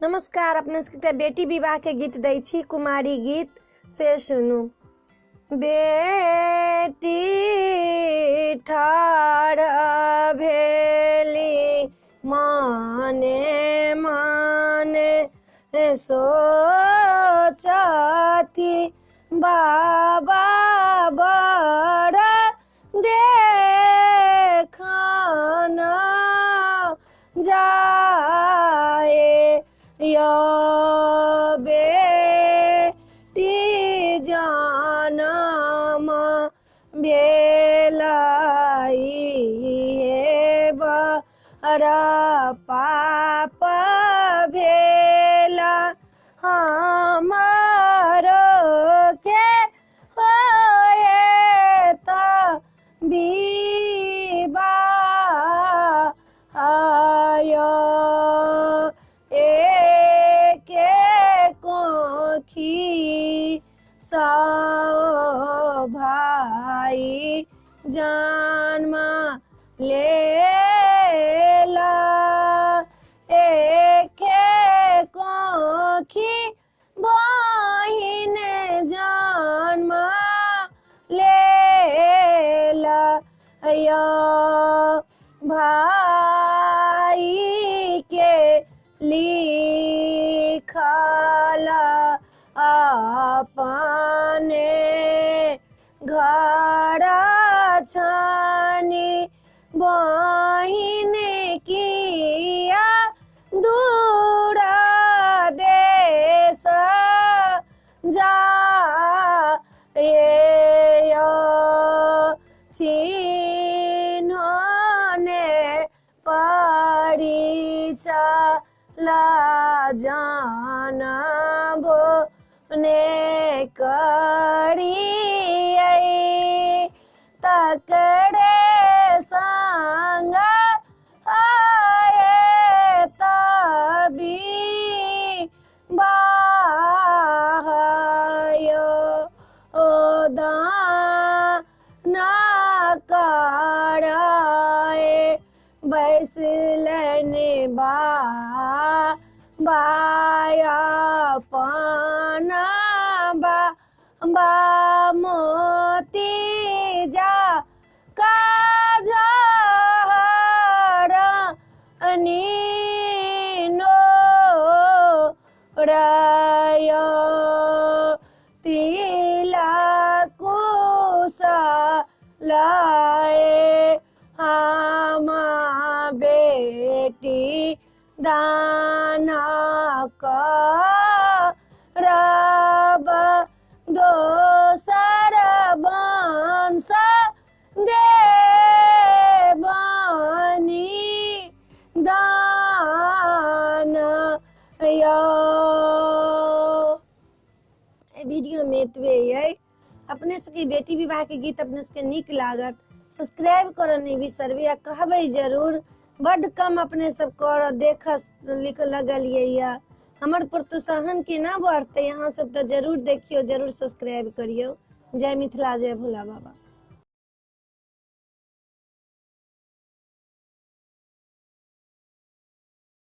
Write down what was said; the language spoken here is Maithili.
नमस्कार, अपने सबके एकटा बेटी विवाह के गीत दै छी, कुमारी गीत, से सुनू। बेटी ठाढ़ भेली माने माने सोचती बाबा बड़ देखाना जाए यो बेटी जनम भेलाई बड़ पाप भेला हमारो के होए त विवाह आयो एके कोखी सौ भाई जन्म लेला, एके कोखी बहिन जन्म लेला यो भाई के लिखला अपने घर छानी बहिन किया दूर देश जा ये चिन्होने परिचला जानबो ने करियै तकरे संग आए तबी बाहयो ओ दाना कराए बैसलन बा बाया पाना बा बा मोती जा काजर नीनो रयो तिला कुसा लाए हमा बेटी दाना करब दोसर वंश देवानी दान यो। वीडियो में एतबे ये। अपने सबके बेटी विवाह के गीत अपने सबके नीक लागत सब्सक्राइब करऽ नहीं बिसरबै आ कहबै जरूर। बड कम अपने सब कर देख लिख लगलियै या हमर प्रोत्साहन केना बढ़तै, अहाँ सब तऽ जरूर देखियौ, जरूर सब्सक्राइब करियौ। जय मिथिला, जय भोला बाबा।